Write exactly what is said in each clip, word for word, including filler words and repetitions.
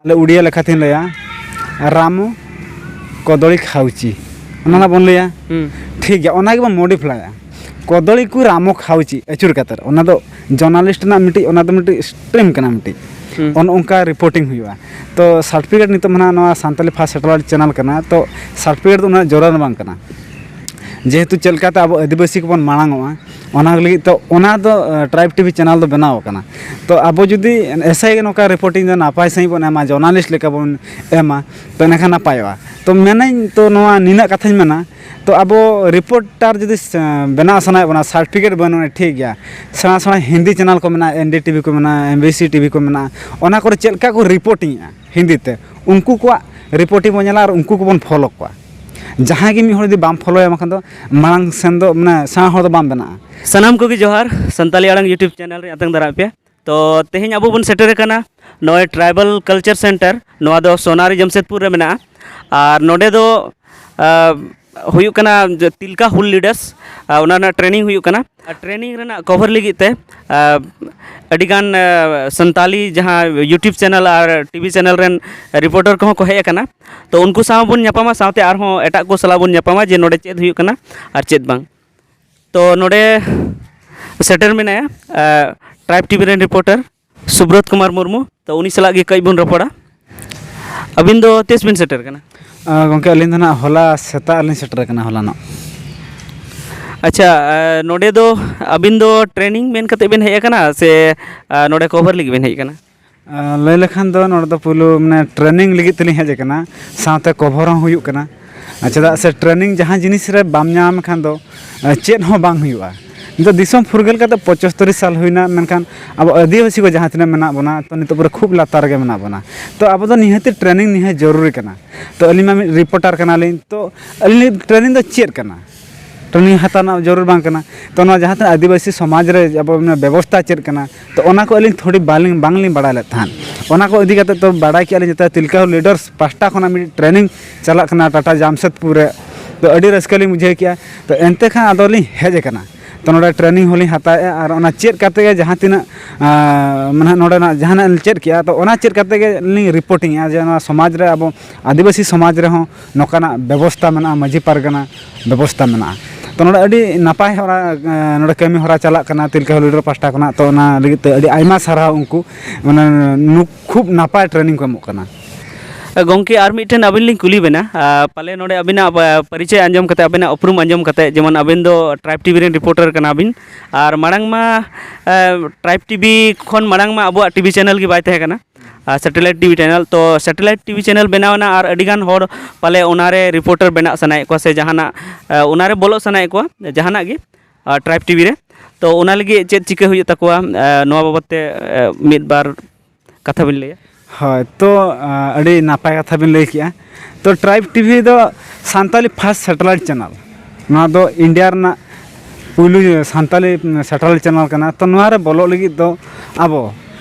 ᱟᱞᱮ ᱩᱲᱤᱭᱟ ᱞᱮᱠᱟᱛᱤᱧ ᱞᱟᱹᱭᱟ, ᱨᱟᱢᱚ ᱠᱚᱫᱚᱲᱤ ᱠᱷᱟᱣᱪᱤ, ᱚᱱᱟ ᱢᱟ ᱵᱚᱱ ᱞᱟᱹᱭᱟ᱾ ᱦᱩᱸ᱾ ᱴᱷᱤᱠ ᱜᱮᱭᱟ, ᱚᱱᱟ ᱜᱮᱵᱚᱱ ᱢᱚᱰᱤᱯᱷᱟᱭᱟ, ᱠᱚᱫᱚᱲᱤ ᱠᱚ ᱨᱟᱢᱚ ᱠᱷᱟᱣᱪᱤ ᱟᱹᱪᱩᱨ ᱠᱟᱛᱮᱫ᱾ ᱚᱱᱟ ᱫᱚ ᱡᱟᱨᱱᱟᱞᱤᱥᱴ ᱨᱮᱱᱟᱜ ᱢᱤᱫᱴᱤᱡ, ᱚᱱᱟ ᱫᱚ ᱢᱤᱫᱴᱤᱡ ᱥᱴᱨᱤᱢ ᱠᱟᱱᱟ ᱢᱤᱫᱴᱤᱡ᱾ ᱦᱩᱸ᱾ ᱚᱱ ᱚᱱᱠᱟ ᱨᱤᱯᱳᱨᱴᱤᱝ ᱦᱩᱭᱩᱜᱼᱟ᱾ ᱛᱚ ᱥᱟᱨᱴᱤᱯᱷᱤᱠᱮᱴ ᱱᱤᱛᱚᱜ ᱢᱟ ᱱᱟᱦᱟᱜ ᱱᱚᱣᱟ ᱥᱟᱱᱛᱟᱞᱤ ᱯᱷᱟᱥᱴ ᱥᱮᱴᱮᱞᱟᱭᱤᱴ ᱪᱮᱱᱮᱞ ᱠᱟᱱᱟ, ᱛᱚ ᱥᱟᱨᱴᱤᱯᱷᱤᱠᱮᱴ ᱫᱚ ᱩᱱᱟᱹᱜ ᱡᱚᱨᱩᱨ ᱵᱟᱝ ᱠᱟᱱᱟ᱾ ᱡᱮᱦᱮᱛᱩ ᱪᱮᱫ ᱞᱮᱠᱟᱛᱮ ᱟᱵᱚ ᱟᱹᱫᱤᱵᱟᱹᱥᱤ ᱠᱚᱵᱚᱱ ᱢᱟᱲᱟᱝ ᱚᱜᱼᱟ, ᱚᱱᱟ ᱞᱟᱹᱜᱤᱫ ᱛᱚ ᱚᱱᱟ ᱫᱚ, ᱮ, ᱴᱨᱟᱭᱤᱵᱽ ᱴᱤᱵᱷᱤ ᱪᱮᱱᱮᱞ ᱫᱚ ᱵᱮᱱᱟᱣ ᱟᱠᱟᱱᱟ᱾ ᱛᱚ ᱟᱵᱚ ᱡᱩᱫᱤ ᱮᱥᱟᱭ ᱜᱮ ᱱᱚᱝᱠᱟ ᱨᱤᱯᱳᱨᱴᱤᱝ ᱫᱚ ᱱᱟᱯᱟᱭ ᱥᱟᱺᱦᱤᱡ ᱵᱚᱱ ᱮᱢᱟ, ᱡᱟᱨᱱᱟᱞᱤᱥᱴ ᱞᱮᱠᱟ ᱵᱚᱱ ᱮᱢᱟ, ᱛᱚ ᱮᱱᱠᱷᱟᱱ ᱱᱟᱯᱟᱭᱚᱜᱼᱟ᱾ ᱛᱚ ᱢᱮᱱᱟᱹᱧ, ᱛᱚ ᱱᱚᱣᱟ ᱱᱤᱱᱟᱹᱜ ᱠᱟᱛᱷᱟᱧ ᱢᱮᱱᱟ, ᱛᱚ ᱟᱵᱚ ᱨᱤᱯᱳᱨᱴᱟᱨ ᱡᱩᱫᱤ ᱥᱮ, ᱵᱮᱱᱟᱣ ᱥᱟᱱᱟᱭᱮᱫ ᱵᱚᱱᱟ, ᱥᱟᱨᱴᱤᱯᱷᱤᱠᱮᱴ ᱵᱟᱹᱱᱩᱜᱼᱟ, ᱴᱷᱤᱠ ᱜᱮᱭᱟ, ᱥᱮᱬᱟ ᱥᱮᱬᱟ ᱦᱤᱱᱫᱤ ᱪᱮᱱᱮᱞ ᱠᱚ ᱢᱮᱱᱟᱜᱼᱟ, ᱮᱱ ᱰᱤ ᱴᱤ ᱵᱷᱤ ᱠᱚ ᱢᱮᱱᱟᱜᱼᱟ, ᱮᱢ ᱵᱤ ᱥᱤ ᱴᱤ ᱵᱷᱤ ᱠᱚ ᱢᱮᱱᱟᱜᱼᱟ, ᱚᱱᱟ ᱠᱚᱨᱮ ᱪᱮᱫ ᱞᱮᱠᱟ ᱠᱚ ᱨᱤᱯᱳᱨᱴᱤᱝ ᱮᱫᱼᱟ ᱦᱤᱱᱫᱤ ᱛᱮ, ᱩᱱᱠᱩ ᱠᱚᱣᱟᱜ ᱨᱤᱯᱳᱨᱴᱤᱝ ᱵᱚᱱ ᱧᱮᱞᱟ ᱟᱨ ᱩᱱᱠᱩ ᱠᱚᱵᱚᱱ ᱯᱷᱚᱞᱳ ᱠᱚᱣᱟ᱾ ᱡᱟᱦᱟᱸᱭ ᱜᱮ ᱢᱤᱫ ᱦᱚᱲ ᱡᱩᱫᱤ ᱵᱟᱢ ᱯᱷᱚᱞᱳᱭᱟ, ᱵᱟᱝᱠᱷᱟᱱ ᱫᱚ ᱢᱟᱲᱟᱝ ᱥᱮᱱ ᱫᱚ, ᱢᱟᱱᱮ, ᱥᱮᱬᱟ ᱦᱚᱲ ᱫᱚ ᱵᱟᱢ ᱵᱮᱱᱟᱜᱼᱟ᱾ ᱥᱟᱱᱟᱢ ᱠᱚᱜᱮ ᱡᱚᱦᱟᱨ, ᱥᱟᱱᱛᱟᱞᱤ ᱟᱲᱟᱝ YouTube ᱪᱮᱱᱮᱞ ᱨᱮ ᱟᱛᱟᱝ ᱫᱟᱨᱟᱢ ᱯᱮ᱾ ᱛᱚ ᱛᱮᱦᱮᱧ ᱟᱵᱚ ᱵᱚᱱ ᱥᱮᱴᱮᱨ ᱟᱠᱟᱱᱟ ᱱᱚᱜᱼᱚᱭ ᱴᱨᱟᱭᱵᱟᱞ ᱠᱟᱞᱪᱟᱨ ᱥᱮᱱᱴᱟᱨ, ᱱᱚᱣᱟ ᱫᱚ ᱥᱳᱱᱟᱨᱤ ᱡᱟᱢᱥᱮᱫᱽᱯᱩᱨ ᱨᱮ ᱢᱮᱱᱟᱜᱼᱟ᱾ ᱟᱨ ᱱᱚᱰᱮ ᱫᱚ, ᱟ, ᱦᱩᱭᱩᱜ ᱠᱟᱱᱟ ᱡᱮ ᱛᱤᱞᱠᱟ ᱦᱩᱞ ᱞᱤᱰᱟᱨᱥ, ᱟ, ᱚᱱᱟ ᱨᱮᱱᱟᱜ ᱴᱨᱮᱱᱤᱝ ᱦᱩᱭᱩᱜ ᱠᱟᱱᱟ᱾ ᱟᱨ ᱴᱨᱮᱱᱤᱝ ᱨᱮᱱᱟᱜ ᱠᱚᱵᱷᱟᱨ ᱞᱟᱹᱜᱤᱫ ᱛᱮ, ᱟ, ᱟᱹᱰᱤᱜᱟᱱ, ᱟ, ᱥᱟᱱᱛᱟᱞᱤ ᱡᱟᱦᱟᱸ YouTube ᱪᱮᱱᱮᱞ ᱟᱨ ᱴᱤᱵᱷᱤ ᱪᱮᱱᱮᱞ ᱨᱮᱱ ᱨᱤᱯᱳᱨᱴᱟᱨ ᱠᱚᱦᱚᱸ ᱠᱚ ᱦᱮᱡ ᱟᱠᱟᱱᱟ᱾ ᱛᱚ ᱩᱱᱠᱩ ᱥᱟᱶ ᱵᱚᱱ ᱧᱟᱯᱟᱢᱟ, ᱥᱟᱶᱛᱮ ᱟᱨᱦᱚᱸ ᱮᱴᱟᱜ ᱠᱚ ᱥᱟᱞᱟᱜ ᱵᱚᱱ ᱧᱟᱯᱟᱢᱟ ᱡᱮ ᱱᱚᱰᱮ ᱪᱮᱫ ᱦᱩᱭᱩᱜ ᱠᱟᱱᱟ ᱟᱨ ᱪᱮᱫ ᱵᱟᱝ᱾ ᱛᱚ ᱱᱚᱰᱮ ᱥᱮᱴᱮᱨ ᱢᱮᱱᱟᱭᱟ, ᱟ, ᱴᱨᱟᱭᱤᱵᱽ ᱴᱤᱵᱷᱤ ᱨᱮᱱ ᱨᱤᱯᱳᱨᱴᱟᱨ ᱥᱩᱵᱨᱚᱛ ᱠᱩᱢᱟᱨ ᱢᱩᱨᱢᱩ᱾ ᱛᱚ ᱩᱱᱤ ᱥᱟᱞᱟᱜ ᱜᱮ ᱠᱟᱹᱡ ᱵᱚᱱ ᱨᱚᱯᱚᱲᱟ᱾ ᱟᱹᱵᱤᱱ ᱫᱚ ᱛᱤᱥ ᱵᱤᱱ ᱥᱮᱴᱮᱨ ᱠᱟᱱᱟ? ᱟ, ᱜᱚᱢᱠᱮ, ᱟᱹᱞᱤᱧ ᱫᱚ ᱱᱟᱦᱟᱜ ᱦᱚᱞᱟ ᱥᱮᱛᱟᱜ ᱞᱤᱧ ᱥᱮᱴᱮᱨ ᱠᱟᱱᱟ, ᱦᱚᱞᱟᱱᱚᱜ᱾ ᱟᱪᱪᱷᱟ, ᱟ, ᱱᱚᱰᱮ ᱫᱚ ᱟᱹᱵᱤᱱ ᱫᱚ ᱴᱨᱮᱱᱤᱝ ᱢᱮᱱ ᱠᱟᱛᱮ ᱵᱤᱱ ᱦᱮᱡ ᱟᱠᱟᱱᱟ ᱥᱮ, ᱟ, ᱱᱚᱰᱮ ᱠᱚᱵᱷᱟᱨ ᱞᱟᱹᱜᱤᱫ ᱵᱤᱱ ᱦᱮᱡ ᱟᱠᱟᱱᱟ? ᱟ, ᱞᱟᱹᱭ ᱞᱮᱠᱷᱟᱱ ᱫᱚ ᱱᱚᱰᱮ ᱫᱚ ᱯᱩᱭᱞᱩ, ᱢᱟᱱᱮ, ᱴᱨᱮᱱᱤᱝ ᱞᱟᱹᱜᱤᱫ ᱛᱮᱞᱤᱧ ᱦᱮᱡ ᱟᱠᱟᱱᱟ, ᱥᱟᱶᱛᱮ ᱠᱚᱵᱷᱟᱨ ᱦᱚᱸ ᱦᱩᱭᱩᱜ ᱠᱟᱱᱟ᱾ ᱟᱨ ᱪᱮᱫᱟᱜ ᱥᱮ ᱴᱨᱮᱱᱤᱝ ᱡᱟᱦᱟᱸ ᱡᱤᱱᱤᱥ ᱨᱮ ᱵᱟᱢ ᱧᱟᱢ ᱠᱷᱟᱱ ᱫᱚ, ᱟ, ᱪᱮᱫ ᱦᱚᱸ ᱵᱟᱝ ᱦᱩᱭᱩᱜᱼᱟ᱾ ᱱᱤᱛᱚᱜ ᱫᱤᱥᱚᱢ ᱯᱷᱩᱨᱜᱟᱹᱞ ᱠᱟᱛᱮ ᱯᱚᱸᱪᱟᱛᱛᱳᱨ ᱥᱟᱞ ᱦᱩᱭᱱᱟ, ᱢᱮᱱᱠᱷᱟᱱ ᱟᱵᱚ ᱟᱹᱫᱤᱵᱟᱹᱥᱤ ᱠᱚ ᱡᱟᱦᱟᱸ ᱛᱤᱱᱟᱹᱜ ᱢᱮᱱᱟᱜ ᱵᱚᱱᱟ, ᱛᱚ ᱱᱤᱛᱚᱜ ᱯᱩᱨᱟᱹ ᱠᱷᱩᱵ ᱞᱟᱛᱟᱨ ᱨᱮᱜᱮ ᱢᱮᱱᱟᱜ ᱵᱚᱱᱟ᱾ ᱛᱚ ᱟᱵᱚ ᱫᱚ ᱱᱤᱦᱟᱹᱛᱤ ᱴᱨᱮᱱᱤᱝ ᱱᱤᱦᱟᱹᱛ ᱡᱚᱨᱩᱨᱤ ᱠᱟᱱᱟ᱾ ᱛᱚ ᱟᱹᱞᱤᱧ ᱢᱟ ᱢᱤᱫ ᱨᱤᱯᱳᱨᱴᱟᱨ ᱠᱟᱱᱟᱞᱤᱧ, ᱛᱚ ᱟᱹᱞᱤᱧ ᱞᱟᱹᱜᱤᱫ ᱴᱨᱮᱱᱤᱝ ᱫᱚ ᱪᱮᱫ ᱠᱟᱱᱟ? ᱴᱨᱮᱱᱤᱝ ᱦᱟᱛᱟᱣ ᱨᱮᱱᱟᱜ ᱡᱟᱹᱨᱩᱲ ᱵᱟᱝ ᱠᱟᱱᱟ᱾ ᱛᱚ ᱱᱚᱣᱟ ᱡᱟᱦᱟᱸ ᱛᱤᱱᱟᱹᱜ ᱟᱹᱫᱤᱵᱟᱹᱥᱤ ᱥᱚᱢᱟᱡᱽ ᱨᱮ ᱟᱵᱚ ᱢᱟᱱᱮ ᱵᱮᱵᱚᱥᱛᱷᱟ ᱪᱮᱫ ᱠᱟᱱᱟ, ᱛᱚ ᱚᱱᱟ ᱠᱚ ᱟᱹᱞᱤᱧ ᱛᱷᱚᱲᱤ ᱵᱟᱝᱞᱤᱧ, ᱵᱟᱝᱞᱤᱧ ᱵᱟᱲᱟᱭ ᱞᱮᱫ ᱛᱟᱦᱮᱸᱫ᱾ ᱚᱱᱟ ᱠᱚ ᱤᱫᱤ ᱠᱟᱛᱮ ᱛᱚ ᱵᱟᱲᱟᱭ ᱠᱮᱜᱼᱟ ᱞᱤᱧ, ᱡᱟᱛᱮ ᱛᱤᱞᱠᱟᱹ ᱞᱤᱰᱟᱨᱥ ᱯᱟᱦᱴᱟ ᱠᱷᱚᱱᱟᱜ ᱢᱤᱫ ᱴᱨᱮᱱᱤᱝ ᱪᱟᱞᱟᱜ ᱠᱟᱱᱟ ᱴᱟᱴᱟ ᱡᱟᱢᱥᱮᱫᱽᱯᱩᱨ ᱨᱮ᱾ ᱛᱚ ᱟᱹᱰᱤ ᱨᱟᱹᱥᱠᱟᱹ ᱞᱤᱧ ᱵᱩᱡᱷᱟᱹᱣ ᱠᱮᱜᱼᱟ᱾ ᱛᱚ ᱮᱱᱛᱮ ᱠᱷᱟᱱ ᱟᱫᱚ ᱞᱤᱧ ᱦᱮᱡ ᱟᱠᱟᱱᱟ᱾ ᱛᱚ ᱱᱚᱰᱮ ᱴᱨᱮᱱᱤᱝ ᱦᱚᱸᱞᱤᱧ ᱦᱟᱛᱟᱣᱮᱫᱼᱟ, ᱟᱨ ᱚᱱᱟ ᱪᱮᱫ ᱠᱟᱛᱮ ᱜᱮ ᱡᱟᱦᱟᱸ ᱛᱤᱱᱟᱹᱜ ᱟᱸ, ᱢᱟᱱᱮ ᱱᱚᱰᱮᱱᱟᱜ ᱡᱟᱦᱟᱱᱟᱜ ᱞᱤᱧ ᱪᱮᱫ ᱠᱮᱜᱼᱟ, ᱛᱚ ᱚᱱᱟ ᱪᱮᱫ ᱠᱟᱛᱮ ᱜᱮ ᱞᱤᱧ ᱨᱤᱯᱳᱨᱴᱤᱝ ᱮᱜᱼᱟ ᱡᱮ ᱱᱚᱣᱟ ᱥᱚᱢᱟᱡᱽ ᱨᱮ, ᱟᱵᱚ ᱟᱹᱫᱤᱵᱟᱹᱥᱤ ᱥᱚᱢᱟᱡᱽ ᱨᱮᱦᱚᱸ ᱱᱚᱝᱠᱟᱱᱟᱜ ᱵᱮᱵᱚᱥᱛᱟ ᱢᱮᱱᱟᱜᱼᱟ, ᱢᱟᱹᱡᱷᱤ ᱯᱟᱨᱜᱟᱱᱟ ᱵᱮᱵᱚᱥᱛᱟ ᱢᱮᱱᱟᱜᱼᱟ᱾ ᱛᱚ ᱱᱚᱰᱮ ᱟᱹᱰᱤ ᱱᱟᱯᱟᱭ ᱦᱚᱨᱟ, ᱮᱸ, ᱱᱚᱰᱮ ᱠᱟᱹᱢᱤ ᱦᱚᱨᱟ ᱪᱟᱞᱟᱜ ᱠᱟᱱᱟ ᱛᱤᱞᱠᱟᱹ ᱦᱩᱞ ᱞᱤᱰᱟᱨ ᱯᱟᱦᱴᱟ ᱠᱷᱚᱱᱟᱜ᱾ ᱛᱚ ᱚᱱᱟ ᱞᱟᱹᱜᱤᱫ ᱛᱮ ᱟᱹᱰᱤ ᱟᱭᱢᱟ ᱥᱟᱨᱦᱟᱣ ᱩᱱᱠᱩ, ᱢᱟᱱᱮ ᱱᱩᱠ-, ᱠᱷᱩᱵ ᱱᱟᱯᱟᱭ ᱴᱨᱮᱱᱤᱝ ᱠᱚ ᱮᱢᱚᱜ ᱠᱟᱱᱟ᱾ ᱜᱚᱢᱠᱮ, ᱟᱨ ᱢᱤᱫᱴᱮᱱ ᱟᱹᱵᱤᱱ ᱞᱤᱧ ᱠᱩᱞᱤ ᱵᱮᱱᱟ, ᱟᱨ ᱯᱟᱞᱮ ᱱᱚᱰᱮ ᱟᱹᱵᱤᱱᱟᱜ, ᱟ, ᱯᱚᱨᱤᱪᱚᱭ ᱟᱸᱡᱚᱢ ᱠᱟᱛᱮ, ᱟᱹᱵᱤᱱᱟᱜ ᱩᱯᱨᱩᱢ ᱟᱸᱡᱚᱢ ᱠᱟᱛᱮ, ᱡᱮᱢᱚᱱ ᱟᱹᱵᱤᱱ ᱫᱚ ᱴᱨᱟᱭᱤᱵᱽ ᱴᱤᱵᱷᱤ ᱨᱮᱱ ᱨᱤᱯᱳᱨᱴᱟᱨ ᱠᱟᱱᱟ ᱵᱤᱱ, ᱟᱨ ᱢᱟᱲᱟᱝ ᱢᱟ, ᱟ, ᱴᱨᱟᱭᱤᱵᱽ ᱴᱤᱵᱷᱤ ᱠᱷᱚᱱ ᱢᱟᱲᱟᱝ ᱢᱟ ᱟᱵᱚᱣᱟᱜ ᱴᱤᱵᱷᱤ ᱪᱮᱱᱮᱞ ᱜᱮ ᱵᱟᱭ ᱛᱟᱦᱮᱸ ᱠᱟᱱᱟ, ᱟᱨ ᱥᱮᱴᱮᱞᱟᱭᱤᱴ ᱴᱤᱵᱷᱤ ᱪᱮᱱᱮᱞ᱾ ᱛᱚ ᱥᱮᱴᱮᱞᱟᱭᱤᱴ ᱴᱤᱵᱷᱤ ᱪᱮᱱᱮᱞ ᱵᱮᱱᱟᱣ ᱮᱱᱟ, ᱟᱨ ᱟᱹᱰᱤᱜᱟᱱ ᱦᱚᱲ ᱯᱟᱞᱮ ᱚᱱᱟᱨᱮ ᱨᱤᱯᱳᱨᱴᱟᱨ ᱵᱮᱱᱟᱜ ᱥᱟᱱᱟᱭᱮᱫ ᱠᱚᱣᱟ, ᱥᱮ ᱡᱟᱦᱟᱱᱟᱜ, ᱟ, ᱚᱱᱟᱨᱮ ᱵᱚᱞᱚᱜ ᱥᱟᱱᱟᱭᱮᱫ ᱠᱚᱣᱟ, ᱡᱟᱦᱟᱱᱟᱜ ᱜᱮ, ᱟᱨ ᱴᱨᱟᱭᱤᱵᱽ ᱴᱤᱵᱷᱤ ᱨᱮ᱾ ᱛᱚ ᱚᱱᱟ ᱞᱟᱹᱜᱤᱫ ᱪᱮᱫ ᱪᱤᱠᱟᱹ ᱦᱩᱭᱩᱜ ᱛᱟᱠᱚᱣᱟ, ᱮ, ᱱᱚᱣᱟ ᱵᱟᱵᱚᱫ ᱛᱮ, ᱮ, ᱢᱤᱫ ᱵᱟᱨ ᱠᱟᱛᱷᱟ ᱵᱤᱱ ᱞᱟᱹᱭᱟ? ᱦᱳᱭ, ᱛᱚ, ᱟ, ᱟᱹᱰᱤ ᱱᱟᱯᱟᱭ ᱠᱟᱛᱷᱟ ᱵᱤᱱ ᱞᱟᱹᱭ ᱠᱮᱜᱼᱟ᱾ ᱛᱚ ᱴᱨᱟᱭᱤᱵᱽ ᱴᱤᱵᱷᱤ ᱫᱚ ᱥᱟᱱᱛᱟᱞᱤ ᱯᱷᱟᱥᱴ ᱥᱮᱴᱮᱞᱟᱭᱤᱴ ᱪᱮᱱᱮᱞ, ᱱᱚᱣᱟ ᱫᱚ ᱤᱱᱰᱤᱭᱟ ᱨᱮᱱᱟᱜ ᱯᱩᱭᱞᱩ ᱥᱟᱱᱛᱟᱞᱤ ᱥᱮᱴᱮᱞᱟᱭᱤᱴ ᱪᱮᱱᱮᱞ ᱠᱟᱱᱟ᱾ ᱛᱚ ᱱᱚᱣᱟ ᱨᱮ ᱵᱚᱞᱚᱜ ᱞᱟᱹᱜᱤᱫ ᱫᱚ ᱟᱵᱚ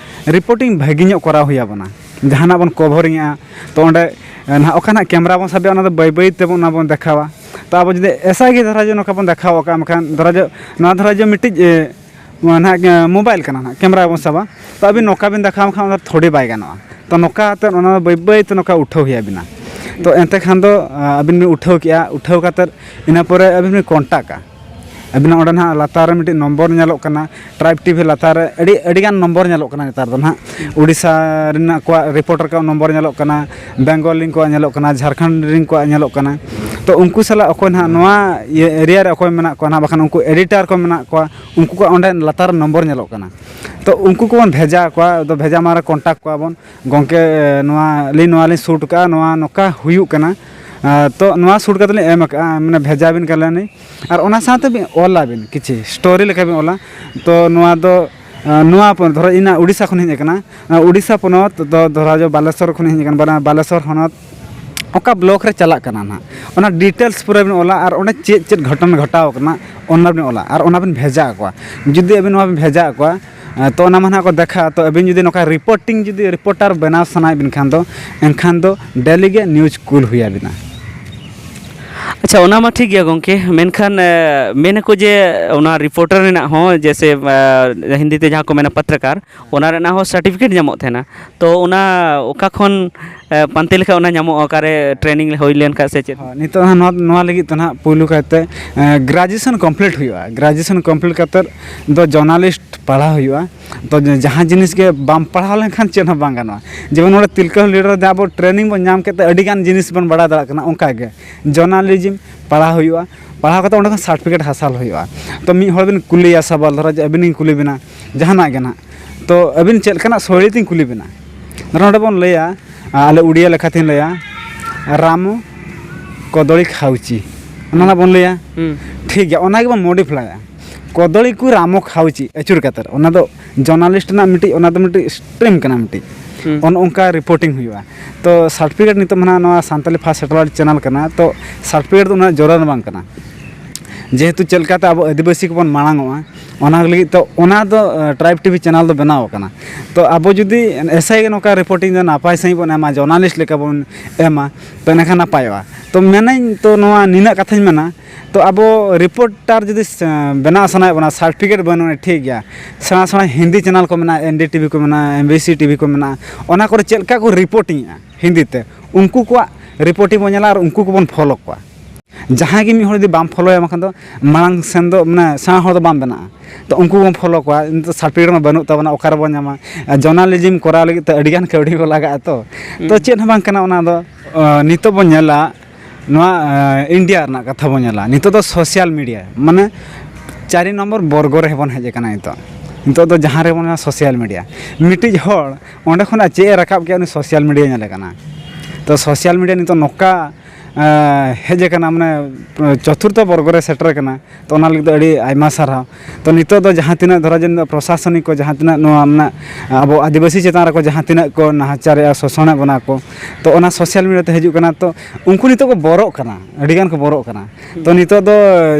ᱨᱤᱯᱳᱨᱴᱤᱝ ᱵᱷᱟᱹᱜᱤ ᱧᱚᱜ ᱠᱚᱨᱟᱣ ᱦᱩᱭ ᱟᱵᱚᱱᱟ᱾ ᱡᱟᱦᱟᱱᱟᱜ ᱵᱚᱱ ᱠᱚᱵᱷᱚᱨᱤᱝ ᱮᱜᱼᱟ, ᱛᱚ ᱚᱸᱰᱮ, ᱮ, ᱱᱟᱦᱟᱜ ᱚᱠᱟ ᱱᱟᱦᱟᱜ ᱠᱮᱢᱨᱟ ᱵᱚᱱ ᱥᱟᱵᱮᱜᱼᱟ, ᱚᱱᱟ ᱫᱚ ᱵᱟᱹᱭ ᱵᱟᱹᱭ ᱛᱮᱵᱚᱱ ᱚᱱᱟ ᱵᱚᱱ ᱫᱮᱠᱷᱟᱣᱟ᱾ ᱛᱚ ᱟᱵᱚ ᱡᱩᱫᱤ ᱮᱥᱟᱭ ᱜᱮ ᱫᱷᱚᱨᱟ ᱡᱚ ᱱᱚᱝᱠᱟ ᱵᱚᱱ ᱫᱮᱠᱷᱟᱣ ᱠᱟᱜᱼᱟ, ᱢᱮᱱᱠᱷᱟᱱ ᱫᱷᱚᱨᱟ ᱡᱚ, ᱱᱚᱣᱟ ᱫᱷᱚᱨᱟ ᱡᱚ ᱢᱤᱫᱴᱤᱡ, ᱮ, ᱱᱚᱣᱟ ᱱᱟᱦᱟᱜ, ᱮ, ᱢᱳᱵᱟᱭᱤᱞ ᱠᱟᱱᱟ ᱱᱟᱦᱟᱜ, ᱠᱮᱢᱨᱟ ᱵᱚᱱ ᱥᱟᱵᱟ, ᱛᱚ ᱟᱹᱵᱤᱱ ᱱᱚᱝᱠᱟ ᱵᱤᱱ ᱫᱮᱠᱷᱟᱣ ᱠᱷᱟᱱ ᱚᱱᱟ ᱫᱚ ᱛᱷᱚᱲᱤ ᱵᱟᱭ ᱜᱟᱱᱚᱜᱼᱟ᱾ ᱛᱚ ᱱᱚᱝᱠᱟ ᱠᱟᱛᱮᱫ ᱚᱱᱟ ᱫᱚ ᱵᱟᱹᱭ ᱵᱟᱹᱭ ᱛᱮ ᱱᱚᱝᱠᱟ ᱩᱴᱷᱟᱹᱣ ᱦᱩᱭ ᱟᱵᱤᱱᱟ᱾ ᱛᱚ ᱮᱱᱛᱮ ᱠᱷᱟᱱ ᱫᱚ, ᱟ, ᱟᱹᱵᱤᱱ ᱵᱤᱱ ᱩᱴᱷᱟᱹᱣ ᱠᱮᱜᱼᱟ, ᱩᱴᱷᱟᱹᱣ ᱠᱟᱛᱮᱫ ᱤᱱᱟᱹ ᱯᱚᱨᱮ ᱟᱹᱵᱤᱱ ᱵᱤᱱ ᱠᱚᱱᱴᱟᱠᱟ᱾ ᱟᱹᱵᱤᱱᱟᱜ ᱚᱸᱰᱮ ᱱᱟᱦᱟᱜ ᱞᱟᱛᱟᱨ ᱨᱮ ᱢᱤᱫᱴᱤᱡ ᱱᱚᱢᱵᱚᱨ ᱧᱮᱞᱚᱜ ᱠᱟᱱᱟ, ᱴᱨᱟᱭᱤᱵᱽ ᱴᱤᱵᱷᱤ ᱞᱟᱛᱟᱨ ᱨᱮ ᱟᱹᱰᱤ, ᱟᱹᱰᱤᱜᱟᱱ ᱱᱚᱢᱵᱚᱨ ᱧᱮᱞᱚᱜ ᱠᱟᱱᱟ ᱱᱮᱛᱟᱨ ᱫᱚ ᱱᱟᱦᱟᱜ᱾ ᱩᱲᱤᱥᱥᱟ ᱨᱮᱱᱟᱜ ᱠᱚᱣᱟᱜ ᱨᱤᱯᱳᱨᱴᱟᱨ ᱠᱚᱣᱟᱜ ᱱᱚᱢᱵᱚᱨ ᱧᱮᱞᱚᱜ ᱠᱟᱱᱟ, ᱵᱮᱝᱜᱚᱞ ᱨᱮᱱ ᱠᱚᱣᱟᱜ ᱧᱮᱞᱚᱜ ᱠᱟᱱᱟ, ᱡᱷᱟᱲᱠᱷᱚᱸᱰ ᱨᱮᱱ ᱠᱚᱣᱟᱜ ᱧᱮᱞᱚᱜ ᱠᱟᱱᱟ᱾ ᱛᱚ ᱩᱱᱠᱩ ᱥᱟᱞᱟᱜ ᱚᱠᱚᱭ ᱱᱟᱦᱟᱜ ᱱᱚᱣᱟ ᱤᱭᱟᱹ ᱮᱨᱤᱭᱟ ᱨᱮ ᱚᱠᱚᱭ ᱢᱮᱱᱟᱜ ᱠᱚᱣᱟ ᱱᱟᱦᱟᱜ, ᱵᱟᱠᱷᱟᱱ ᱩᱱᱠᱩ ᱮᱰᱤᱴᱟᱨ ᱠᱚ ᱢᱮᱱᱟᱜ ᱠᱚᱣᱟ, ᱩᱱᱠᱩ ᱠᱚᱣᱟᱜ ᱚᱸᱰᱮ ᱞᱟᱛᱟᱨ ᱨᱮ ᱱᱚᱢᱵᱚᱨ ᱧᱮᱞᱚᱜ ᱠᱟᱱᱟ᱾ ᱛᱚ ᱩᱱᱠᱩ ᱠᱚᱵᱚᱱ ᱵᱷᱮᱡᱟ ᱟᱠᱚᱣᱟ, ᱟᱫᱚ ᱵᱷᱮᱡᱟ ᱢᱟᱨᱟ ᱠᱚᱱᱴᱟᱠᱴ ᱠᱚᱣᱟ ᱵᱚᱱ, "ᱜᱚᱢᱠᱮ, ᱱᱚᱣᱟ ᱟᱹᱞᱤᱧ ᱱᱚᱣᱟ ᱞᱤᱧ ᱥᱩᱴ ᱠᱟᱜᱼᱟ, ᱱᱚᱣᱟ ᱱᱚᱝᱠᱟ ᱦᱩᱭᱩᱜ ᱠᱟᱱᱟ, ᱟᱨ ᱛᱚ ᱱᱚᱣᱟ ᱥᱩᱴ ᱠᱟᱛᱮ ᱞᱤᱧ ᱮᱢ ᱟᱠᱟᱜᱼᱟ, ᱢᱟᱱᱮ ᱵᱷᱮᱡᱟ ᱵᱤᱱ ᱠᱟᱱᱟᱞᱤᱧ", ᱟᱨ ᱚᱱᱟ ᱥᱟᱶᱛᱮ ᱵᱤᱱ ᱚᱞ ᱟᱵᱤᱱ ᱠᱤᱪᱷᱤ ᱥᱴᱳᱨᱤ ᱞᱮᱠᱟ ᱵᱤᱱ ᱚᱞᱟ᱾ ᱛᱚ ᱱᱚᱣᱟ ᱫᱚ, ᱟᱸ, ᱱᱚᱣᱟ ᱯᱚᱱ-, ᱫᱷᱚᱨᱚ ᱤᱧᱟᱹᱜ ᱩᱲᱤᱥᱥᱟ ᱠᱷᱚᱱ ᱦᱮᱡ ᱟᱠᱟᱱᱟ, ᱟᱸ, ᱩᱲᱤᱥᱥᱟ ᱯᱚᱱᱚᱛ ᱫᱚ ᱫᱷᱚᱨᱟ ᱡᱚ ᱵᱟᱞᱮᱥᱚᱨ ᱠᱷᱚᱱ ᱦᱮᱡ ᱟᱠᱟᱱᱟ, ᱵᱟᱞᱮᱥᱚᱨ ᱦᱚᱱᱚᱛ ᱚᱠᱟ ᱵᱞᱚᱠ ᱨᱮ ᱪᱟᱞᱟᱜ ᱠᱟᱱᱟ ᱱᱟᱦᱟᱜ, ᱚᱱᱟ ᱰᱤᱴᱮᱞᱥ ᱯᱩᱨᱟᱹ ᱵᱤᱱ ᱚᱞᱟ, ᱟᱨ ᱚᱸᱰᱮ ᱪᱮᱫ ᱪᱮᱫ ᱜᱷᱚᱴᱚᱱᱟ ᱜᱷᱚᱴᱟᱣ ᱠᱟᱱᱟ ᱚᱱᱟ ᱵᱤᱱ ᱚᱞᱟ, ᱟᱨ ᱚᱱᱟ ᱵᱤᱱ ᱵᱷᱮᱡᱟ ᱟᱠᱚᱣᱟ᱾ ᱡᱩᱫᱤ ᱟᱹᱵᱤᱱ ᱱᱚᱣᱟ ᱵᱤᱱ ᱵᱷᱮᱡᱟ ᱟᱠᱚᱣᱟ, ᱮᱸ, ᱛᱚ ᱚᱱᱟ ᱢᱟ ᱱᱟᱦᱟᱜ ᱠᱚ ᱫᱮᱠᱷᱟ᱾ ᱛᱚ ᱟᱹᱵᱤᱱ ᱡᱩᱫᱤ ᱱᱚᱝᱠᱟ ᱨᱤᱯᱳᱨᱴᱤᱝ, ᱡᱩᱫᱤ ᱨᱤᱯᱳᱨᱴᱟᱨ ᱵᱮᱱᱟᱣ ᱥᱟᱱᱟᱭᱮᱫ ᱵᱤᱱ ᱠᱷᱟᱱ ᱫᱚ, ᱮᱱᱠᱷᱟᱱ ᱫᱚ ᱰᱮᱞᱤ ᱜᱮ ᱱᱤᱭᱩᱡᱽ ᱠᱩᱞ ᱦᱩᱭ ᱟᱵᱤᱱᱟ᱾ ᱟᱪᱪᱷᱟ, ᱚᱱᱟ ᱢᱟ ᱴᱷᱤᱠ ᱜᱮᱭᱟ ᱜᱚᱢᱠᱮ, ᱢᱮᱱᱠᱷᱟᱱ ᱢᱮᱱᱟᱠᱚ ᱡᱮ ᱚᱱᱟ ᱨᱤᱯᱳᱨᱴᱟᱨ ᱨᱮᱱᱟᱜ ᱦᱚᱸ ᱡᱮᱥᱮ ᱦᱤᱱᱫᱤ ᱛᱮ ᱡᱟᱦᱟᱸ ᱠᱚ ᱢᱮᱱᱟ ᱯᱟᱛᱨᱟᱠᱟᱨ, ᱚᱱᱟ ᱨᱮᱱᱟᱜ ᱦᱚᱸ ᱥᱟᱨᱴᱤᱯᱷᱤᱠᱮᱴ ᱧᱟᱢᱚᱜ ᱛᱟᱦᱮᱱᱟ᱾ ᱛᱚ ᱚᱱᱟ ᱚᱠᱟ ᱠᱷᱚᱱ ᱯᱟᱱᱛᱮ ᱞᱮᱠᱷᱟᱱ ᱚᱱᱟ ᱧᱟᱢᱚᱜᱼᱟ, ᱚᱠᱟᱨᱮ ᱴᱨᱮᱱᱤᱝ ᱦᱩᱭ ᱞᱮᱱᱠᱷᱟᱱ ᱥᱮ ᱪᱮᱫ? ᱦᱳᱭ, ᱱᱤᱛᱚᱜ ᱦᱟᱸᱜ ᱱᱚᱣᱟ ᱱᱚᱣᱟ ᱞᱟᱹᱜᱤᱫ ᱛᱮ ᱱᱟᱦᱟᱜ ᱯᱩᱭᱞᱩ ᱠᱟᱭᱛᱮ ᱜᱨᱮᱡᱩᱭᱮᱥᱚᱱ ᱠᱚᱢᱯᱞᱤᱴ ᱦᱩᱭᱩᱜᱼᱟ᱾ ᱜᱨᱮᱡᱩᱭᱮᱥᱚᱱ ᱠᱚᱢᱯᱞᱤᱴ ᱠᱟᱛᱮᱫ ᱫᱚ ᱡᱟᱨᱱᱟᱞᱤᱥᱴ ᱯᱟᱲᱦᱟᱣ ᱦᱩᱭᱩᱜᱼᱟ᱾ ᱛᱚ ᱡᱟᱦᱟᱸ ᱡᱤᱱᱤᱥ ᱜᱮ ᱵᱟᱢ ᱯᱟᱲᱦᱟᱣ ᱞᱮᱱᱠᱷᱟᱱ ᱪᱮᱫ ᱦᱚᱸ ᱵᱟᱝ ᱜᱟᱱᱚᱜᱼᱟ᱾ ᱡᱮᱢᱚᱱ ᱱᱚᱰᱮ ᱛᱤᱞᱠᱟᱹ ᱞᱤᱰᱟᱨ ᱨᱮ ᱟᱵᱚ ᱴᱨᱮᱱᱤᱝ ᱵᱚᱱ ᱧᱟᱢ ᱠᱮᱫ ᱛᱮ ᱟᱹᱰᱤ ᱜᱟᱱ ᱡᱤᱱᱤᱥ ᱵᱚᱱ ᱵᱟᱲᱟᱭ ᱫᱟᱲᱮᱭᱟᱜ ᱠᱟᱱᱟ, ᱚᱱᱠᱟ ᱜᱮ ᱡᱟᱨᱱᱟᱞᱤᱡᱤᱢ ᱯᱟᱲᱦᱟᱣ ᱦᱩᱭᱩᱜᱼᱟ᱾ ᱯᱟᱲᱦᱟᱣ ᱠᱟᱛᱮ ᱚᱸᱰᱮ ᱠᱷᱚᱱ ᱥᱟᱨᱴᱤᱯᱷᱤᱠᱮᱴ ᱦᱟᱥᱤᱞ ᱦᱩᱭᱩᱜᱼᱟ᱾ ᱛᱚ ᱢᱤᱫ ᱦᱚᱲ ᱵᱤᱱ ᱠᱩᱞᱤᱭᱟ ᱥᱟᱵᱟᱞ, ᱫᱷᱚᱨᱚ ᱡᱮ ᱟᱹᱵᱤᱱ ᱞᱤᱧ ᱠᱩᱞᱤ ᱵᱤᱱᱟ ᱡᱟᱦᱟᱱᱟᱜ ᱜᱮ ᱱᱟᱦᱟᱜ, ᱛᱚ ᱟᱹᱵᱤᱱ ᱪᱮᱫ ᱞᱮᱠᱟᱱᱟᱜ ᱥᱳᱭᱞᱤ ᱛᱤᱧ ᱠᱩᱞᱤ ᱵᱤᱱᱟ? ᱫᱷᱚᱨᱚ ᱱᱚᱰᱮ ᱵᱚᱱ ᱞᱟᱹᱭᱟ, ᱟᱞᱮ ᱩᱲᱤᱭᱟ ᱞᱮᱠᱟᱛᱤᱧ ᱞᱟᱹᱭᱟ, ᱨᱟᱢᱚ ᱠᱚᱫᱚᱲᱤ ᱠᱷᱟᱣᱪᱤ, ᱚᱱᱟ ᱱᱟᱜ ᱵᱚᱱ ᱞᱟᱹᱭᱟ᱾ ᱦᱩᱸ᱾ ᱴᱷᱤᱠ ᱜᱮᱭᱟ, ᱚᱱᱟ ᱜᱮᱵᱚᱱ ᱢᱚᱰᱤᱯᱷᱟᱭᱟ, ᱠᱚᱫᱚᱲᱤ ᱠᱚ ᱨᱟᱢᱚ ᱠᱷᱟᱣᱪᱤ ᱟᱹᱪᱩᱨ ᱠᱟᱛᱮᱫ, ᱚᱱᱟ ᱫᱚ ᱡᱟᱨᱱᱟᱞᱤᱥᱴ ᱨᱮᱱᱟᱜ ᱢᱤᱫᱴᱤᱡ, ᱚᱱᱟ ᱫᱚ ᱢᱤᱫᱴᱤᱡ ᱥᱴᱨᱤᱢ ᱠᱟᱱᱟ ᱢᱤᱫᱴᱤᱡ᱾ ᱦᱩᱸ᱾ ᱚᱱ ᱚᱱᱠᱟ ᱨᱤᱯᱳᱨᱴᱤᱝ ᱦᱩᱭᱩᱜᱼᱟ᱾ ᱛᱚ ᱥᱟᱨᱴᱤᱯᱷᱤᱠᱮᱴ ᱱᱤᱛᱚᱜ ᱢᱟ ᱱᱟᱦᱟᱜ ᱱᱚᱣᱟ ᱥᱟᱱᱛᱟᱞᱤ ᱯᱷᱟᱥᱴ ᱥᱮᱴᱮᱞᱟᱭᱤᱴ ᱪᱮᱱᱮᱞ ᱠᱟᱱᱟ, ᱛᱚ ᱥᱟᱨᱴᱤᱯᱷᱤᱠᱮᱴ ᱫᱚ ᱩᱱᱟᱹᱜ ᱡᱚᱨᱩᱨᱟ ᱵᱟᱝ ᱠᱟᱱᱟ᱾ ᱡᱮᱦᱮᱛᱩ ᱪᱮᱫ ᱞᱮᱠᱟᱛᱮ ᱟᱵᱚ ᱟᱹᱫᱤᱵᱟᱹᱥᱤ ᱠᱚᱵᱚᱱ ᱢᱟᱲᱟᱝ ᱚᱜᱼᱟ, ᱚᱱᱟ ᱞᱟᱹᱜᱤᱫ ᱛᱚ ᱚᱱᱟ ᱫᱚ ᱴᱨᱟᱭᱤᱵᱽ ᱴᱤᱵᱷᱤ ᱪᱮᱱᱮᱞ ᱫᱚ ᱵᱮᱱᱟᱣ ᱟᱠᱟᱱᱟ᱾ ᱛᱚ ᱟᱵᱚ ᱡᱩᱫᱤ ᱮᱥᱟᱭ ᱜᱮ ᱱᱚᱝᱠᱟ ᱨᱤᱯᱳᱨᱴᱤᱝ ᱫᱚ ᱱᱟᱯᱟᱭ ᱥᱟᱺᱦᱤᱡ ᱵᱚᱱ ᱮᱢᱟ, ᱡᱟᱨᱱᱟᱞᱤᱥᱴ ᱞᱮᱠᱟ ᱵᱚᱱ ᱮᱢᱟ, ᱛᱚ ᱮᱸᱰᱮᱠᱷᱟᱱ ᱱᱟᱯᱟᱭᱚᱜᱼᱟ᱾ ᱛᱚ ᱢᱮᱱᱟᱹᱧ, ᱛᱚ ᱱᱚᱣᱟ ᱱᱤᱱᱟᱹᱜ ᱠᱟᱛᱷᱟᱧ ᱢᱮᱱᱟ, ᱛᱚ ᱟᱵᱚ ᱨᱤᱯᱳᱨᱴᱟᱨ ᱡᱩᱫᱤ ᱥᱮ-, ᱵᱮᱱᱟᱣ ᱥᱟᱱᱟᱭᱮᱫ ᱵᱚᱱᱟ, ᱥᱟᱨᱴᱤᱯᱷᱤᱠᱮᱴ ᱵᱟᱹᱱᱩᱜᱼᱟ, ᱴᱷᱤᱠ ᱜᱮᱭᱟ, ᱥᱮᱬᱟ ᱥᱮᱬᱟ ᱦᱤᱱᱫᱤ ᱪᱮᱱᱮᱞ ᱠᱚ ᱢᱮᱱᱟᱜᱼᱟ, ᱮᱱ ᱰᱤ ᱴᱤ ᱵᱷᱤ ᱠᱚ ᱢᱮᱱᱟᱜᱼᱟ, ᱮᱢ ᱵᱤ ᱥᱤ ᱴᱤ ᱵᱷᱤ ᱠᱚ ᱢᱮᱱᱟᱜᱼᱟ, ᱚᱱᱟ ᱠᱚᱨᱮ ᱪᱮᱫ ᱞᱮᱠᱟ ᱠᱚ ᱨᱤᱯᱳᱨᱴᱤᱝ ᱮᱫᱼᱟ ᱦᱤᱱᱫᱤ ᱛᱮ, ᱩᱱᱠᱩ ᱠᱚᱣᱟᱜ ᱨᱤᱯᱳᱨᱴᱤᱝ ᱵᱚᱱ ᱧᱮᱞᱟ ᱟᱨ ᱩᱱᱠᱩ ᱠᱚᱵᱚᱱ ᱯᱷᱚᱞᱳ ᱠᱚᱣᱟ᱾ ᱡᱟᱦᱟᱸᱭ ᱜᱮ ᱢᱤᱫ ᱦᱚᱲ ᱡᱩᱫᱤ ᱵᱟᱢ ᱯᱷᱚᱞᱳᱭᱟ, ᱵᱟᱝᱠᱷᱟᱱ ᱫᱚ ᱢᱟᱲᱟᱝ ᱥᱮᱱ ᱫᱚ, ᱢᱟᱱᱮ, ᱥᱮᱬᱟ ᱦᱚᱲ ᱫᱚ ᱵᱟᱢ ᱵᱮᱱᱟᱜᱼᱟ᱾ ᱛᱚ ᱩᱱᱠᱩ ᱵᱚᱱ ᱯᱷᱚᱞᱳ ᱠᱚᱣᱟ᱾ ᱱᱤᱛᱚᱜ ᱥᱟᱨᱴᱤᱯᱷᱤᱠᱮᱴ ᱢᱟ ᱵᱟᱹᱱᱩᱜ ᱛᱟᱵᱚᱱᱟ, ᱚᱠᱟ ᱨᱮᱵᱚᱱ ᱧᱟᱢᱟ? ᱟᱨ ᱡᱟᱨᱱᱟᱞᱤᱡᱤᱢ ᱠᱚᱨᱟᱣ ᱞᱟᱹᱜᱤᱫ ᱛᱮ ᱟᱹᱰᱤᱜᱟᱱ ᱠᱟᱹᱣᱰᱤ ᱠᱚ ᱞᱟᱜᱟᱜᱼᱟ᱾ ᱛᱚ, ᱛᱚ ᱦᱩᱸ᱾ ᱪᱮᱫ ᱦᱚᱸ ᱵᱟᱝ ᱠᱟᱱᱟ ᱚᱱᱟ ᱫᱚ᱾ ᱟᱸ, ᱱᱤᱛᱚᱜ ᱵᱚᱱ ᱧᱮᱞᱟ, ᱱᱚᱣᱟ, ᱟᱸ, ᱤᱱᱰᱤᱭᱟ ᱨᱮᱱᱟᱜ ᱠᱟᱛᱷᱟ ᱵᱚᱱ ᱧᱮᱞᱟ, ᱱᱤᱛᱚᱜ ᱫᱚ ᱥᱳᱥᱟᱞ ᱢᱤᱰᱤᱭᱟ, ᱢᱟᱱᱮ, ᱪᱟᱨᱤ ᱱᱚᱢᱵᱚᱨ ᱵᱚᱨᱜᱚ ᱨᱮ ᱵᱚᱱ ᱦᱮᱡ ᱟᱠᱟᱱᱟ ᱱᱤᱛᱚᱜ᱾ ᱱᱤᱛᱚᱜ ᱫᱚ ᱡᱟᱦᱟᱸ ᱨᱮᱵᱚᱱ ᱧᱮᱞᱟ ᱥᱳᱥᱟᱞ ᱢᱤᱰᱤᱭᱟ, ᱢᱤᱫᱴᱤᱡ ᱦᱚᱲ ᱚᱸᱰᱮ ᱠᱷᱚᱱᱟᱜ ᱪᱮᱫ ᱮ ᱨᱟᱠᱟᱵ ᱠᱮᱜᱼᱟ, ᱩᱱᱤ ᱥᱳᱥᱟᱞ ᱢᱤᱰᱤᱭᱟ ᱧᱮᱞᱮ ᱠᱟᱱᱟ᱾ ᱛᱚ ᱥᱳᱥᱟᱞ ᱢᱤᱰᱤᱭᱟ ᱱᱤᱛᱚᱜ ᱱᱚᱝᱠᱟ, ᱟᱸ, ᱦᱮᱡ ᱟᱠᱟᱱᱟ, ᱢᱟᱱᱮ, ᱪᱚᱛᱩᱨᱛᱷᱚ ᱵᱚᱨᱜᱚ ᱨᱮ ᱥᱮᱴᱮᱨ ᱟᱠᱟᱱᱟ᱾ ᱛᱚ ᱚᱱᱟ ᱞᱟᱹᱜᱤᱫ ᱫᱚ ᱟᱹᱰᱤ ᱟᱭᱢᱟ ᱥᱟᱨᱦᱟᱣ᱾ ᱛᱚ ᱱᱤᱛᱚᱜ ᱫᱚ ᱡᱟᱦᱟᱸ ᱛᱤᱱᱟᱹᱜ, ᱫᱷᱚᱨᱚ ᱡᱮ, ᱱᱤᱛᱚᱜ ᱯᱨᱚᱥᱟᱥᱚᱱᱤᱠ ᱠᱚ ᱡᱟᱦᱟᱸ ᱛᱤᱱᱟᱹᱜ ᱱᱚᱣᱟ ᱢᱮᱱᱟᱜ, ᱟᱵᱚ ᱟᱹᱫᱤᱵᱟᱹᱥᱤ ᱪᱮᱛᱟᱱ ᱨᱮᱠᱚ ᱡᱟᱦᱟᱸ ᱛᱤᱱᱟᱹᱜ ᱠᱚ ᱱᱟᱦᱟᱪᱟᱨᱮᱜᱼᱟ, ᱥᱳᱥᱚᱱᱮᱫ ᱵᱚᱱᱟ ᱠᱚ, ᱛᱚ ᱚᱱᱟ ᱥᱳᱥᱟᱞ ᱢᱤᱰᱤᱭᱟ ᱛᱮ ᱦᱤᱡᱩᱜ ᱠᱟᱱᱟ᱾ ᱛᱚ ᱩᱱᱠᱩ ᱱᱤᱛᱚᱜ ᱠᱚ ᱵᱚᱨᱚᱜ ᱠᱟᱱᱟ, ᱟᱹᱰᱤ ᱜᱟᱱ ᱠᱚ ᱵᱚᱨᱚᱜ ᱠᱟᱱᱟ᱾ ᱛᱚ ᱱᱤᱛᱚᱜ ᱫᱚ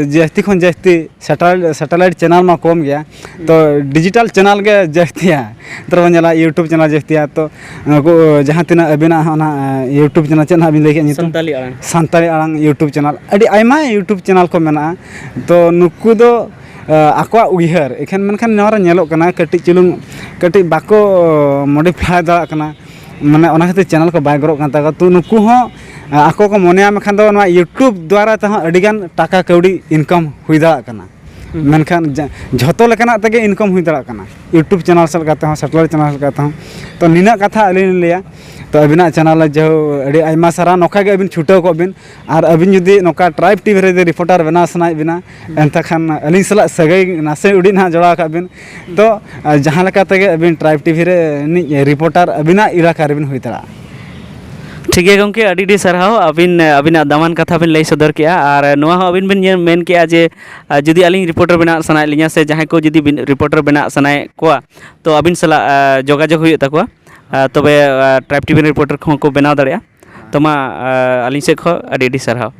ᱡᱟᱹᱥᱛᱤ ᱠᱷᱚᱱ ᱡᱟᱹᱥᱛᱤ ᱥᱮᱴᱮᱞᱟᱭᱤᱴ, ᱥᱮᱴᱮᱞᱟᱭᱤᱴ ᱪᱮᱱᱮᱞ ᱢᱟ ᱠᱚᱢ ᱜᱮᱭᱟ, ᱛᱚ ᱰᱤᱡᱤᱴᱟᱞ ᱪᱮᱱᱮᱞ ᱜᱮ ᱡᱟᱹᱥᱛᱤᱭᱟ᱾ ᱱᱮᱛᱟᱨ ᱵᱚᱱ ᱧᱮᱞᱟ YouTube ᱪᱮᱱᱮᱞ ᱡᱟᱹᱥᱛᱤᱭᱟ᱾ ᱛᱚ ᱱᱩᱠᱩ ᱡᱟᱦᱟᱸ ᱛᱤᱱᱟᱹᱜ ᱟᱹᱵᱤᱱᱟᱜ ᱦᱚᱸ ᱚᱱᱟ, ᱟᱸ, YouTube ᱪᱮᱱᱮᱞ ᱪᱮᱫ ᱱᱟᱦᱟᱜ ᱵᱤᱱ ᱞᱟᱹᱭ ᱠᱮᱫ ᱧᱩᱛᱩᱢ? ᱥᱟᱱᱛᱟᱞᱤ ᱟᱲᱟᱝ᱾ ᱥᱟᱱᱛᱟᱲᱤ ᱟᱲᱟᱝ YouTube ᱪᱮᱱᱮᱞ, ᱟᱹᱰᱤ ᱟᱭᱢᱟ YouTube ᱪᱮᱱᱮᱞ ᱠᱚ ᱢᱮᱱᱟᱜᱼᱟ᱾ ᱛᱚ ᱱᱩᱠᱩ ᱫᱚ ᱟᱠᱚᱣᱟᱜ ᱩᱭᱦᱟᱹᱨ ᱮᱠᱷᱮᱱ, ᱢᱮᱱᱠᱷᱟᱱ ᱱᱚᱣᱟ ᱨᱮ ᱧᱮᱞᱚᱜ ᱠᱟᱱᱟ ᱠᱟᱹᱴᱤᱡ ᱪᱩᱞᱩᱝ ᱠᱟᱹᱴᱤᱡ ᱵᱟᱠᱚ ᱢᱚᱰᱤᱯᱷᱟᱭ ᱫᱟᱲᱮᱭᱟᱜ ᱠᱟᱱᱟ, ᱢᱟᱱᱮ ᱚᱱᱟ ᱠᱷᱟᱹᱛᱤᱨ ᱪᱮᱱᱮᱞ ᱠᱚ ᱵᱟᱭ ᱜᱨᱳᱜ ᱠᱟᱱ ᱛᱟᱠᱚᱣᱟ᱾ ᱛᱚ ᱱᱩᱠᱩ ᱦᱚᱸ ᱟᱠᱚ ᱠᱚ ᱢᱚᱱᱮᱭᱟ ᱢᱮᱱᱠᱷᱟᱱ ᱫᱚ ᱱᱚᱣᱟ YouTube ᱫᱣᱟᱨᱟ ᱛᱮᱦᱚᱸ ᱟᱹᱰᱤᱜᱟᱱ ᱴᱟᱠᱟ ᱠᱟᱹᱣᱰᱤ ᱤᱱᱠᱟᱢ ᱦᱩᱭ ᱫᱟᱲᱮᱭᱟᱜ ᱠᱟᱱᱟ᱾ ᱢᱮᱱᱠᱷᱟᱱ ᱡᱟ- ᱡᱷᱚᱛᱚ ᱞᱮᱠᱟᱱᱟᱜ ᱛᱮᱜᱮ ᱤᱱᱠᱟᱢ ᱦᱩᱭ ᱫᱟᱲᱮᱭᱟᱜ ᱠᱟᱱᱟ, YouTube ᱪᱮᱱᱮᱞ ᱥᱮᱫ ᱠᱟᱛᱮ ᱦᱚᱸ, ᱥᱮᱴᱮᱞᱟᱭᱤᱴ ᱪᱮᱱᱮᱞ ᱥᱮᱫ ᱠᱟᱛᱮ ᱦᱚᱸ᱾ ᱛᱚ ᱱᱤᱱᱟᱹᱜ ᱠᱟᱛᱷᱟ ᱟᱹᱞᱤᱧ ᱞᱤᱧ ᱞᱟᱹᱭᱟ᱾ ᱛᱚ ᱟᱹᱵᱤᱱᱟᱜ ᱪᱮᱱᱮᱞ ᱨᱮ ᱡᱮᱦᱳ ᱟᱹᱰᱤ ᱟᱭᱢᱟ ᱥᱟᱨᱦᱟᱣ, ᱱᱚᱝᱠᱟ ᱜᱮ ᱟᱹᱵᱤᱱ ᱪᱷᱩᱴᱟᱹᱣ ᱠᱚᱜ ᱵᱤᱱ᱾ ᱟᱨ ᱟᱹᱵᱤᱱ ᱡᱩᱫᱤ ᱱᱚᱝᱠᱟ ᱴᱨᱟᱭᱤᱵᱽ ᱴᱤᱵᱷᱤ ᱨᱮ ᱡᱩᱫᱤ ᱨᱤᱯᱳᱨᱴᱟᱨ ᱵᱮᱱᱟᱣ ᱥᱟᱱᱟᱭᱮᱫ ᱵᱤᱱᱟ, ᱮᱱᱛᱮ ᱠᱷᱟᱱ ᱟᱹᱞᱤᱧ ᱥᱟᱞᱟᱜ ᱥᱟᱹᱜᱟᱹᱭ ᱱᱟᱥᱮ ᱩᱰᱤᱡ ᱱᱟᱦᱟᱜ ᱡᱚᱲᱟᱣ ᱠᱟᱜ ᱵᱤᱱ᱾ ᱛᱚ ᱟᱨ ᱡᱟᱦᱟᱸ ᱞᱮᱠᱟ ᱛᱮᱜᱮ ᱟᱹᱵᱤᱱ ᱴᱨᱟᱭᱤᱵᱽ ᱴᱤᱵᱷᱤ ᱨᱮ ᱨᱤᱱᱤᱡ ᱨᱤᱯᱳᱨᱴᱟᱨ ᱟᱹᱵᱤᱱᱟᱜ ᱮᱞᱟᱠᱟ ᱨᱮᱵᱤᱱ ᱦᱩᱭ ᱫᱟᱲᱮᱭᱟᱜᱼᱟ᱾ ᱴᱷᱤᱠ ᱜᱮᱭᱟ ᱜᱚᱢᱠᱮ, ᱟᱹᱰᱤ ᱟᱹᱰᱤ ᱥᱟᱨᱦᱟᱣ, ᱟᱹᱵᱤᱱ ᱟᱹᱵᱤᱱᱟᱜ ᱫᱟᱢᱟᱱ ᱠᱟᱛᱷᱟ ᱵᱤᱱ ᱞᱟᱹᱭ ᱥᱚᱫᱚᱨ ᱠᱮᱜᱼᱟ᱾ ᱟᱨ ᱱᱚᱣᱟ ᱦᱚᱸ ᱟᱹᱵᱤᱱ ᱵᱤᱱ ᱧᱮᱞ- ᱢᱮᱱ ᱠᱮᱜᱼᱟ ᱡᱮ ᱟᱨ ᱡᱩᱫᱤ ᱟᱹᱞᱤᱧ ᱨᱤᱯᱳᱨᱴᱟᱨ ᱵᱮᱱᱟᱜ ᱥᱟᱱᱟᱭᱮᱫ ᱞᱤᱧᱟ ᱥᱮ ᱡᱟᱦᱟᱸᱭ ᱠᱚ ᱡᱩᱫᱤ ᱵᱤᱱ- ᱨᱤᱯᱳᱨᱴᱟᱨ ᱵᱮᱱᱟᱜ ᱥᱟᱱᱟᱭᱮᱫ ᱠᱚᱣᱟ, ᱛᱚ ᱟᱹᱵᱤᱱ ᱥᱟᱞᱟᱜ ᱟᱨ, ᱡᱳᱜᱟᱡᱳᱜᱽ ᱦᱩᱭᱩᱜ ᱛᱟᱠᱚᱣᱟ᱾ ᱟᱨ ᱛᱚᱵᱮ ᱟᱨ, ᱴᱨᱟᱭᱤᱵᱽ ᱴᱤᱵᱷᱤ ᱨᱤᱯᱳᱨᱴᱟᱨ ᱠᱚᱦᱚᱸ ᱠᱚ ᱵᱮᱱᱟᱣ ᱫᱟᱲᱮᱭᱟᱜᱼᱟ᱾ ᱛᱚ ᱢᱟ ᱟᱨ, ᱟᱹᱞᱤᱧ ᱥᱮᱫ ᱠᱷᱚᱱ ᱟᱹᱰᱤ ᱟᱹᱰᱤ ᱥᱟᱨᱦᱟᱣ᱾